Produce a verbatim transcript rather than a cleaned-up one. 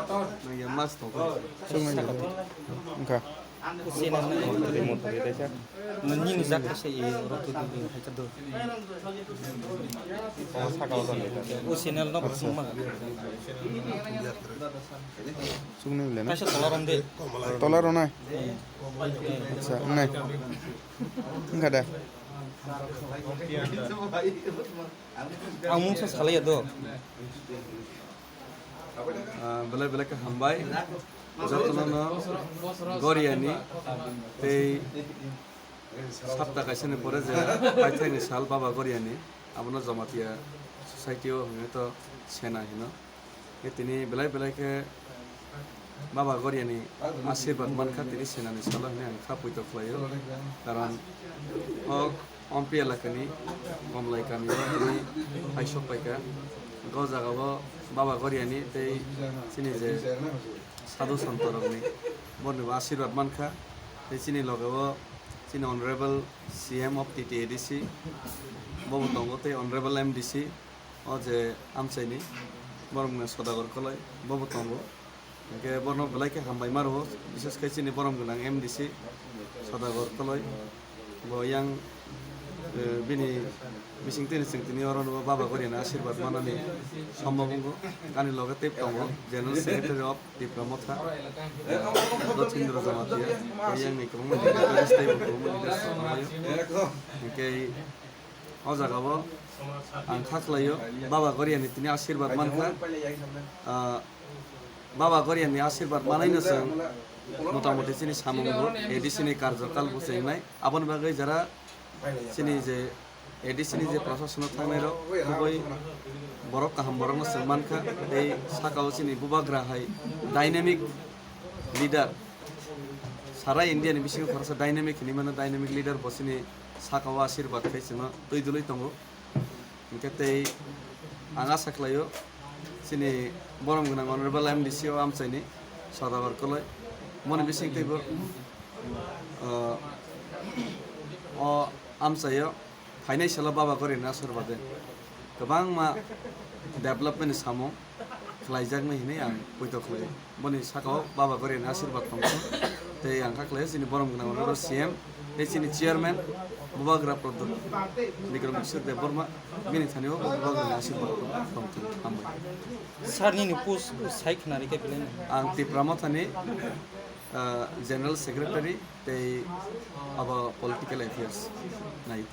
Nang ya mas to. Wngkha. Nini jak kasa i rok tu tu hai ka do. O channel no bosong ma. Chungnai le na. Kaisa tola rom de. Tola ro nai. Acha, nai. Wngkha da. Ang mungsa salai ya do. Ah, belai belai khe hambai. Jotono no Goriani tei sapta kaisani pore je paithaini sal Baba Goriani abono Jamatia society o hwnwi to sena hino. Khe tini belai belai khe Baba Goriani asirwad mankha tini senani salo hwnwi ang kha puito khlaio. Karon o Ompi elakani Komlai kamio tini paisok paikha. O jagao Baba Goriani tei chini je sadhu santo rokni borni bo asirwad mankha. Tei chini logeo chini Honorable C M of T T A D C bobo tongo tei Honorable M D C o je amchaini borok wngkha Sodagar Koloi bobo tongo. Hwnkhe bono belai khe hambai ma rwo, bises khe chini borom gwnang M D C Sodagar Koloi. Bo yang, eh, bini bising tini chwng tini oro no Baba Goriani asirwad manani sombhob wngkha. Ani loge tei tongo General Secretary of Tipra Motha, eh, Dothindra Jamatia, tei yang ni kwbangma leaders tei bo kwbangma leaders rok tongo. Hwnkhe o jagao ang kha khlaio, Baba Goriani tini asirwad mankha. Ah, Baba Goriani asirwad manaino chwng motamoti chini samungo A D C ni karjokal bo chengnai. Aboni bagwi jara chini je A D C ni je prosasono thangnairok kubui borok kaham borokno chwng mankha. Tei sakao chini bubagra hai dynamic leader, sara India ni bisingo khoroksa dynamic hinwi mano, dynamic leader bo chini sakao asirwad khai chwngno twi dului tongo. Hwnkhe tei ang asa khlaio chini borom gwnang Honorable M D C o amchaini Sodagar Koloi. Moni bising teibo, uh, o amchaio phainai salo Baba Goriani asirwade kwbangma development ni samung khlaijaknai hinwi ang poito khlaio. Boni sakao Baba Goriani asirwad tongkha. Tei ang kha khlaio chini borom gwnang Honorable C M tei chini chairman Bubagra Pradyot Bikram Kishore Debbarma bini thani o Bubagrani asirwad tongthung. Hambai. Sir nini post sai khna rikhe belai no? Ang Tipra Mothani, ah, General Secretary tei abo Political Affairs nai.